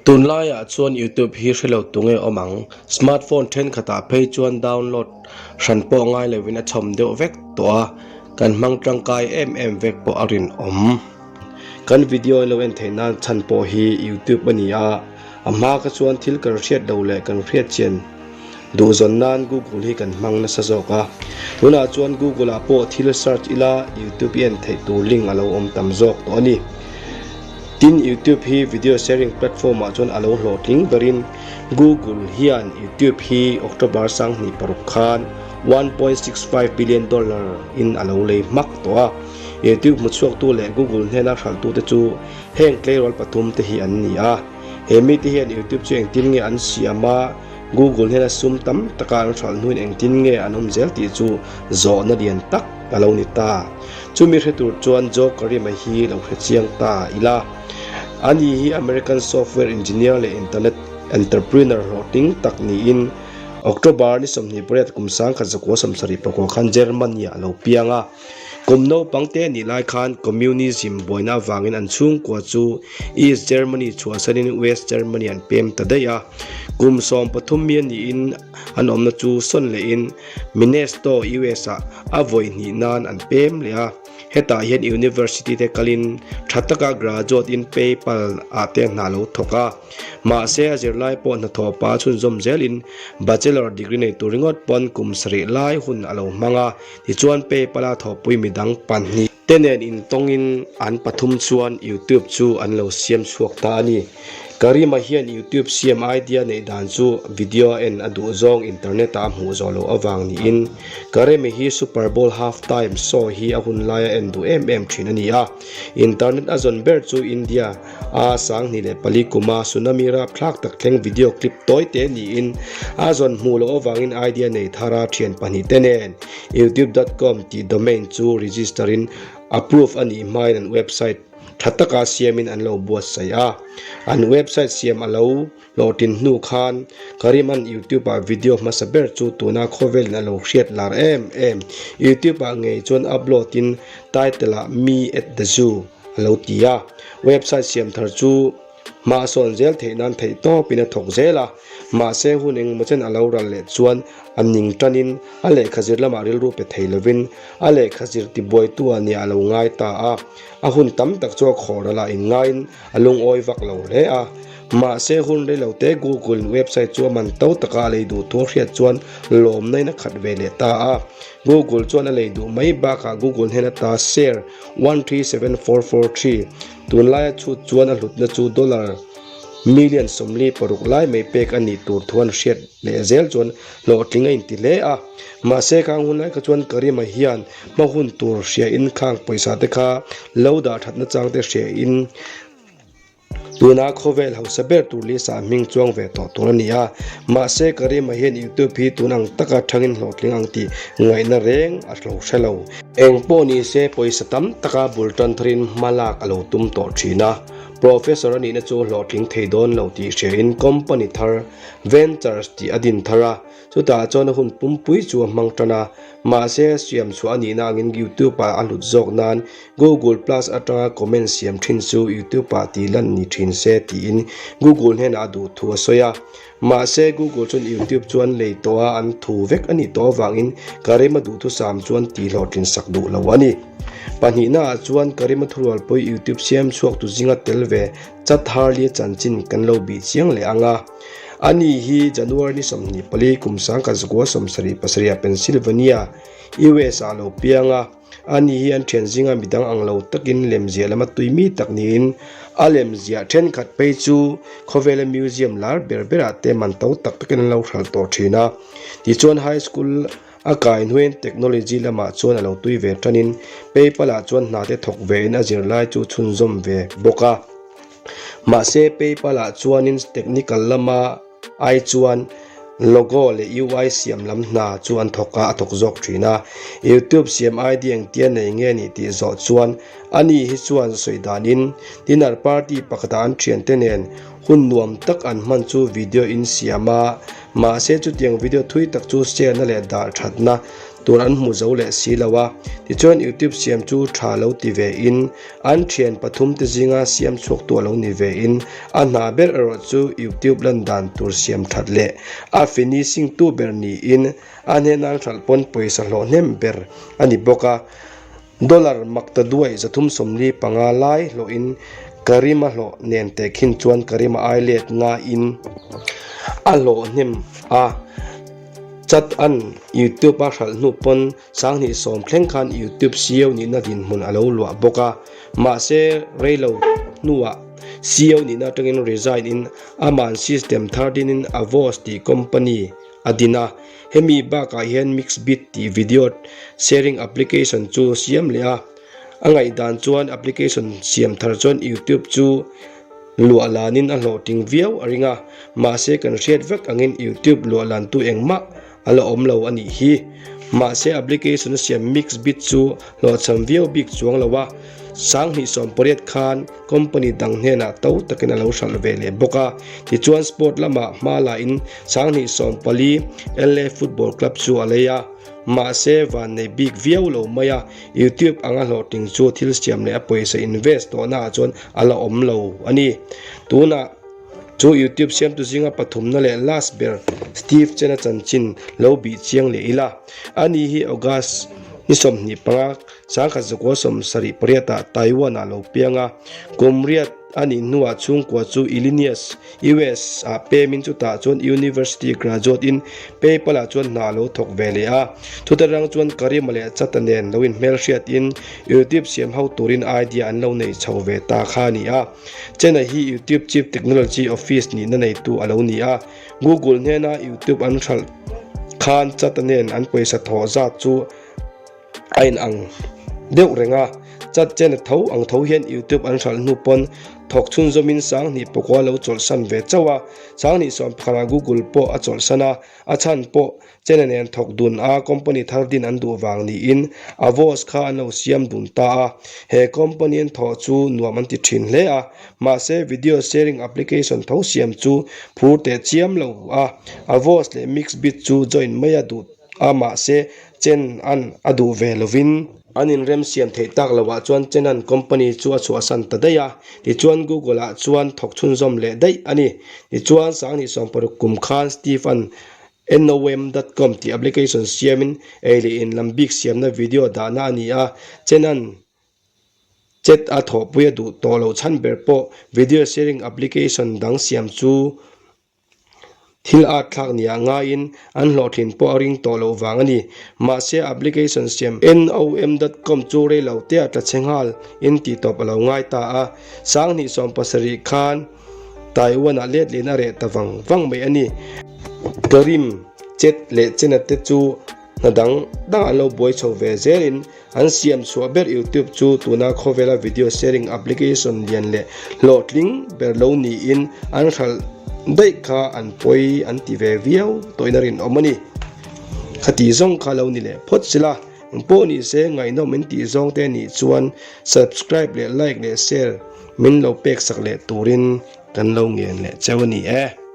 Tunlaiah chuan YouTube hi hre lo tu nge awm ang? Smartphone thenkhatah phei chuan download hran pawh ngai lovin a chhawm deuh vek tawh a, kan hmang tangkai em em vek pawh a rinawm. Kan video in lo en theih nan chhan pawh hi YouTube a ni a, a hma kha chuan thil kan hriat lo leh kan hriat chian duhzawn nan Google hi kan hmang nasa zawk a. Tunah chuan Google ah pawh thil search ila YouTube i en theih tur link a lo awm tam zawk tawh a ni. Tin, YouTube hi video sharing platform ah chuan a lo hlawhtling berin Google hian YouTube hi October 26 khan $1.65 billion in a lo lei hmak tawh a. YouTube hmuchhuaktu leh Google hnena hralhtute chu heng tleirawl pathum te hi an ni a. He mite hian YouTube chu engtin nge an siam a, Google hnena sum tam taka an hralh hnuin engtin nge an awm zel tih chu zawhna lian tak a lo ni ta. Chumi hre tur chuan Joe Karima hi lo hre chiang ta ila. Ani hi American software engineer leh internet entrepreneur hlawhtling tak niin October ni 28 kum 1974 khan Germany-ah a lo piang a. Kum naupang te nih lai khan Communism buaina avangin an chhungkua chu East Germany chhuahsanin West Germany an pem ta daih a. Kum 13 mi a niin an awmna chu sawn lehin Minesto, US ah a vawi hnih nan an pem leh a. Hetah hian University te kalin tha taka graduate in PayPal ah te hna lo thawk a. Mahse a zirlai pawh hnathawh pa chhunzawm zelin Bachelor degree nei tur ringawt pawn kum sarih lai hun a lo hmang a. Tichuan PayPal-a thawhpui midang pahnih te nen intawngin an pathum chuan YouTube chu an lo siam chhuak ta a ni. Karima hian YouTube siam idea neih dan chu video a en a duh zawng internet-ah a hmuh zawh loh avang niin Karimi hi Super Bowl half-time show hi a hun laia en duh em em thin a ni a. Internet a zawn ber chu India a 2004 kuma tsunami rapthlak tak thleng video clip tawi te niin a zawn hmuh loh avangin idea nei thara thian pahnih te nen youtube dot com tih domain chu register in approve a nih hmain an website tha taka siamin an lo buatsaih a. An website siam a lo hlawhtlin hnu khan Karim-a'n YouTube ah video hmasa ber chu tuna khawvelin a lo hriat lar em em. YouTube ah ngei chuan upload in title ah Me at the Zoo a lo ti a. Website siam thar chu hma a sawn zel theih nan theih tawpin a thawk zel a. Mahse hun engemaw chen a lo ral leh chuan a ning tanin a lehkha zir lamah rilru pe thei lovin a lehkha zir tibuaitu ah nia a lo ngai ta a. A hun tam tak chu a khawh ralah inngaiin a lungawi vak lo hle a. Mahse hun rei lo te Google in website chu a man to taka a lei duh thu a hriat chuan lawmna in a khat ve leh ta a. Google chuan a lei duh mai bakah Google hnen ata share 137443 tunlaia chhut chuan a hlutna chu dollar million 46 lai mai pek a nih tur thu an hriat leh zel chuan hlawhtling a inti hle a. Mahse khang hun lai kha chuan Karima hian hma hun tur hria in khang pawisa te kha lo dah thatna chang te hria in Tuna khawvel hausa ber tur Lisa hming chuang ve tawh tur a ni a, mahse Karima hian YouTube hi tun ang taka thangin hlawhtling ang tih ngaihna reng a hlo hre lo. Eng pawh ni se pawisa tam taka bul tan tharin hma lak a lo tum tawh thin a, Professor a nihna chu hlawhtling thei dawn lo tih hriain company thar Ventures tih a din thar a, Chutah chuan a hun pumpui chu a hmang tan a, mahse siam chhuah a nihna angin YouTube ah a hlut zawk nan Google Plus atanga comment siam thin chu YouTube ah tih lan ni thin se tiin Google hnenah a duh thu a sawi a. Mahse Google chuan YouTube chu an lei tawh a, an thu vek a nih tawh avangin Karim a duhthusam chuan tih hlawhtlin sak duh lo a ni. Pahnihna ah chuan Karim a thurualpui YouTube siam chhuak tu zinga tel ve Chad Hurley chanchin kan lo bih chiang leh ang a. Ani hi January ni 24 kum 1977 ah Pennsylvania, US ah lo piang a. Ani hi an thian zinga midang ang lo takin lemziah lama tui mi tak niin a lemziah thenkhat phei chu khawvela museum lar ber berah te man to tak takin an lo hralh tawh thin a. Tichuan high school a kai hnuaiin technology lamah chuan a lo tui ve tanin PayPal ah chuan hna te thawk vein a zirlai chu chhunzawm ve bawk a. Mahse PayPal ah chuanin technical lama ai chuan logo leh UI siam lam hna chu an thawk a, a thawk zawk thin a. YouTube siam ID engtia nei nge ni tih zawh chuan ani hi chuan sawi danin dinner party pakhatah an thiante nen hun nuam tak an hman chu video in siam a, mahse chutiang video thui tak chu share na leh dah thatna. tur an hmu zo leh si lo a. Tichuan YouTube siam chu tha lo ti ve in an thian pathum te zinga siam chhuak tu a lo ni ve in a hna ber erawh chu YouTube lan dan tur siam that leh a finishing tu ber niin a hnena an hralh pawn pawisa hlawh hnem ber a ni bawk a. Dollar makta duai 375 lai hlawhin Karima hlawh nen tehkhin chuan Karima ai let ngaiin a hlawh hnem a. Chat an YouTube a hralh hnu pawn 2010 thleng khan YouTube CEO nihna dinhmun a lo luah bawk a. Mahse reilo hnuah CEO nihna atangin resign in aman system thar dinin Avos tih company a din a, hemi bakah hian Mixbit tih video sharing application chu siam leh a, a ngaihdan chuan application siam thar chuan YouTube chu luah lanin a hlawhtling viau a ring a, mahse kan hriat vek angin YouTube luah lantu engmah a la awm lo a nih hi. Mahse application a siam Mixbit chu hlawhchham viau bik chuang lo a, 2018 khan Company dang hnenah to takin a lo hralh ve leh bawk a. Tichuan sport lamah hma la in 2014 LA Football Club chu a lei a. Mahse van nei bik viau lo mai a, YouTube anga hlawhtling chu thil siam leh a pawisa invest tawhna ah chuan a la awm lo a ni. Tunah chu YouTube siamtu zinga pathumna leh last ber Steve Chen-a chanchin lo bih chiang leh ila. Ani hi August ni 25 1978 ah Taiwan ah lo piang a, kum riat a nih hnuah chhungkua chu Illinois, US ah pemin chutah chuan university graduate in PayPal ah chuan hna a lo thawk ve leh a. Thutarang chuan Karima leh Chata nen lo inhmelhriat in YouTube siam ho turin idea an lo nei chho ve ta kha a ni a. Chena hi YouTube Chief Technology Office nihna neitu a lo ni a, Google hnena YouTube an hralh khan Chata nen an pawisa thawh zat chu a in ang deuh reng a, chat chen a tho ang tho hian YouTube an hralh hnu pawn thawk chhunzawmin 2009 lo chawlhsan ve chauh a, 2011 ah Google pawh a chawlhsan a, a chhan pawh chena nen thawk dun a company thar din an duh vang niin Avos kha an lo siam dun ta a, he company an thawh chu nuam an ti thin hle a, mahse video sharing application tho siam chu phur teh chiam lo a, Avos leh Mixbit chu join mai a duh a mahse Chen an a duh ve lovin an inrem siam theih tak loah chuan Chen an company chu a chhuahsan ta daih a, tichuan Google ah chuan thawk chhunzawm leh daih a ni. Tichuan 2016 kum khan Steve an NOM dot com tih application siamin ei leh in lam bik siamna video dahna a ni a, Chen an Chat a thawhpui a duh tawh loh chhan ber pawh video sharing application dang siam chu Thil at thlak nia ngaiin an hlawhtlin pawh a ring tawh loh vang a ni. Mahse application siam NOM dot com chu rei lo te a tla chhe nghal in tih tawp a lo ngai ta a. 2017 khan Taiwan ah let lehna a reh ta vang vang mai a ni. Karim, Chet leh Chena te chu Hna dang dang an lo buai chho ve zelin an siam chhuah ber YouTube chu tuna khawvela video sharing application lian leh hlawhtling ber lo niin an hralh daih kha an pawi an ti ve viau tawhin a rinawm a ni. Khati zawng kha lo ni leh phawt sila, engpawh ni se ngaihnawm in tih zawng te nih chuan subscribe leh like leh share min lo pek sak leh turin kan lo ngen leh cheu a ni e.